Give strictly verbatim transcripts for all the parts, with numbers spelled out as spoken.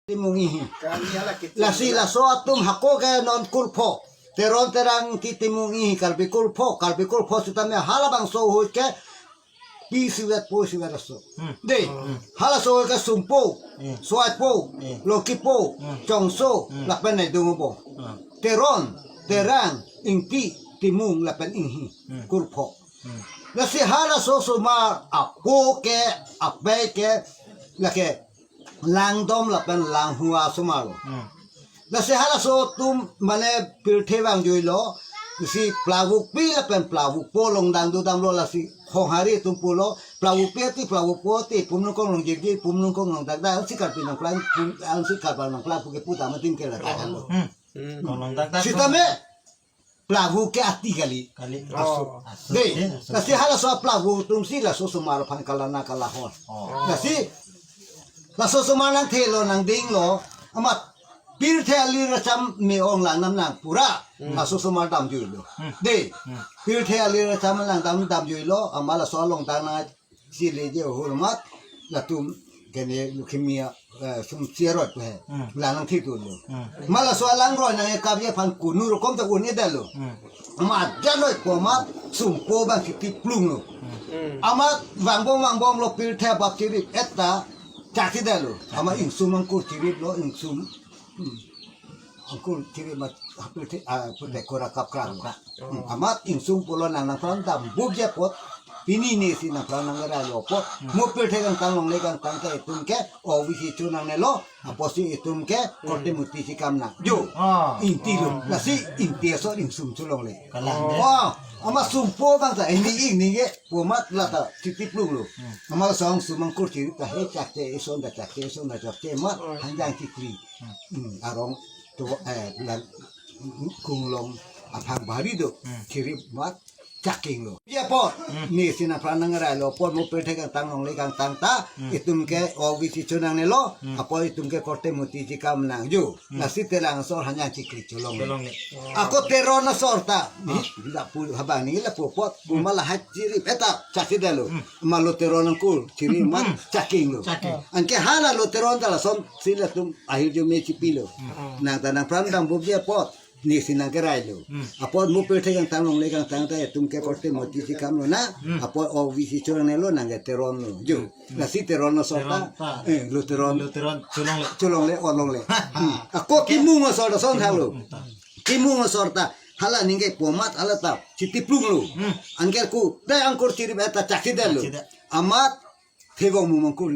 Timung Inghi. Lasi laso atum hako ke non kurpho. Teron Terang Ingti Timung Inghi Karbi kurpho. Karbi kurpho sitame halabangso ahut ke pi sivet po sivet aso. Hmm. Dei, hmm, halaso ahut ke Sumpo, hmm, Soipo, hmm, Lokipo, hmm, Chongso, hmm, lapen Naidung Obong. Hmm. Teron Terang Ingti Timung lapen Inghi, hmm, kurpho. Hmm. Lasi halaso osomar apo ke, apei ke, lake langdom lapen langhua osomar lo. Hmm. Lasi halaso atum mane pirthe vangjuilo, lasi Plabukpi lapen Plabukpo longdang dodamlo, lasi Khonghari atum pulo, Plabukpi ati Plabukpo ati, Pumlungkong longjirji, Pumlungkong longdakdak, ansi Karbi nangplang, pum, ansi Karbi nangplang puke puta matin ke lata kan lo. Hmm. Hmm. Kong longdakdak. Sitame Plabu ke ati kali. Kali. Aso. Oh. Aso. Dei, eh, aso. Lasi halaso Plabu atumsi laso osomar aphan kalana kalahon. Oh. Lasi laso osomar nangthelo nangdinglo, amat pirthe alir acham me-ong lang nam nang pura. Hmm. Laso osomar damjuilo. Hmm. Dei. Hmm. Pirthe alir acham lang dam damjuilo, amat laso alongdang nang si leje ahormu latum kene leukemia, eh, sum cheroi pu he. Hmm. La nangthithulo. Hmm. Amat laso alangroi nangkekapji aphan kunu rokom ta un-edetlo. Hmm. Amat ajanoi pu amat Sumpo abang kiti plunglo. Hmm. Amat vangbom vangbomlo, pirthe abap chirip-et ta chakchedetlo. Amat Ingsum angkur chiriplo, Ingsum. Hmm. Angkur chirip amat pirthe, ah, pirthe kora kapkra. Kapkra. Hmm. Amat Ingsum pulo nang nangpran dambupji apot, pini nesi nangpran nangralo apot, hmm, mo pirthe kangtang longle kangtang ta itum ke O B C chonangnelo, apotsi itum ke, hmm, korte murti chekam nang. Jo. Ah. Ingtilo. Ah. Lasi Ingti asor Ingsum cholongle. Kalang de. Oh, amat Sumpo abang ta, ini ingning ke, pu amat lata, kiti plunglo. Hmm. Amat laso Ingsum angkur chirip ta he chakche, ison ta chakche, ison ta chakche, amat, hmm, hanjang chikri. Hmm. Hmm, arong to, eh, bulan, kunglong aphang bari do, hmm, chirip amat chakinglo. Apot, hmm, nesi nangpran nangralo apot mo pirthe kangtang longle kangtang ta, hmm, itum ke O B C chonangnelo, hmm, apot itum ke korte murti chekam nang jo. Hmm. Lasi Terang asor hanjang chikri cholongle. Cholongle. Ako Teron asor ta, ah, ni, lapu habang ni lapu apot, hmm, pu amat lahai chirip-et ta chakchedetlo. Hmm. Amat lo Teron angkur chirip amat, hmm, chakinglo. Chaking. Anke hala lo Teron ta lasonsi latum ahirjume chipilo. Hmm. Nang ta nangpran dambupji apot, nesi nangkerailo. Hmm. Apot mo pirthe kangtang longle kangtang ta itum ke korte murti chekamlo na, hmm, apot O B C chonangnelo nang ke Teron lo. Jo. Hmm. Lasi Teron asor ta, Teron ta, eh, lo Teron, lo Teron cholongle. Cholongle, olongle. Hmm. Ako Kimung asor ta lason halo. Hmm, ta. Kimung asor ta hala ningke pu amat hala ta kiti plunglo. Hmm. Anke ku, dei angkur chirip-et ta chakchedetlo. Chakchedet. Amat Thevongmum angkur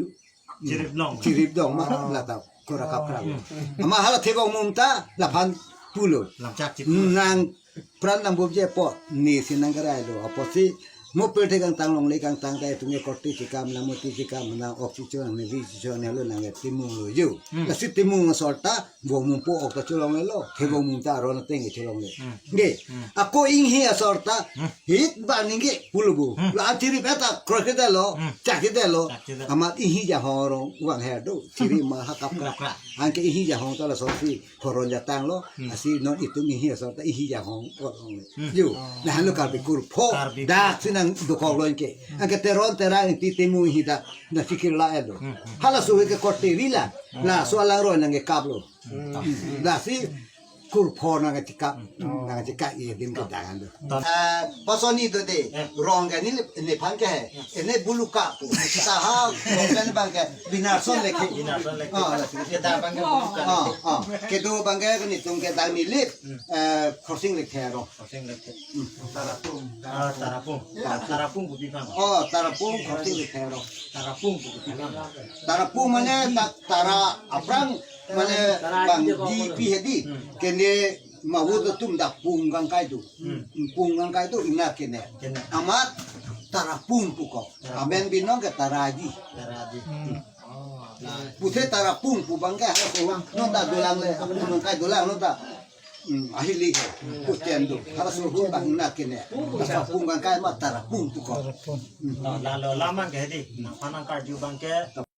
chirip long. Chirip long amat, ah, lata kora kapkra. Hmm. Amat hala Thevongmum ta laphan pulo. Lamchak chip. Nangpran dambupji apot, nesi nangkerailo. Apotsi mo pirthe kangtang longle kangtang ta itum ke korte chekam, la murti chekam nang, ok chichonangne, vi chichonangnelo nang ke Timung lo jo. Hmm. Lasi Timung asor ta Vongmumpo ok ta cholonglelo, Thevongmum ta aron ateng cholongle. Hmm. Nge. Hmm. Ako Inghi asor ta, hmm, hit ba ningke pulo bo. Hmm. La-an chirip-et ta kroikredetlo, hmm, chakchedetlo. Chakchedetlo. Amat Inghi Jahong arong vang her do, chirip amat ha kapkra. Kapkra. Anke Inghi Jahong ta lasonsi horon jatanglo, hmm, lasi non itum Inghi asor ta Inghi Jahong olongle. Hmm. Jo, oh, nang lo Karbi kurpho, Karbi dak kurpho. Si nangdokoklo anke. Hmm. Anke Teron Terang Ingti Timung Inghi dak nangchikirla-etlo. Hmm, hmm. Halaso ahut ke korte ri la, hmm, laso alangroi nangkekaplo. Hmm. Hmm. Lasi kurpho nangkachekap, hmm, nangkachekap-i adim, hmm, kedang an do. Hmm. Eh, pasoni do dei, eh, rong ke ne, nephan ke he, eh, ne Buluka pu. Seta ha, rong ke ne abang ke Binarson Lekhi. Binarson Lekhi. Ah, lasi. Kedang abang ke Buluka Lekhi. Ah, ah. Kedo abang ke netum kedang Nilip, hmm, eh, Khorsing Lekthe arong. Khorsing Lekthe. Hmm. Tarapung. Ah, Tarapung. Tarapung pu pi aphan? Oh, Tarapung Khorsing Lekthe arong. Tarapung pu pi aphan? Tarapung mane ta-, tara aphrang mane bang di pi hedi. Hmm. Kene mawut atum dak pung kangkai do. Hmm. Pung kangkai do ina kene. Kene. Amat Tarapung pu ko. Tarapung. Amen binong ke Taraji. Taraji. Hmm. Oh, nah. Puthe Tarapung pu abang ke, oh, non ta dolang le, apung kangkai dolang non ta. Hmm, ahili ke. Hmm. Puthen do. Halaso ahut abang ina kene. Tarapung kangkai amat Tarapung pu ko. Tarapung. Hmm. Oh, lalo lam abang ke hedi. Nangphan nangkarju abang ke.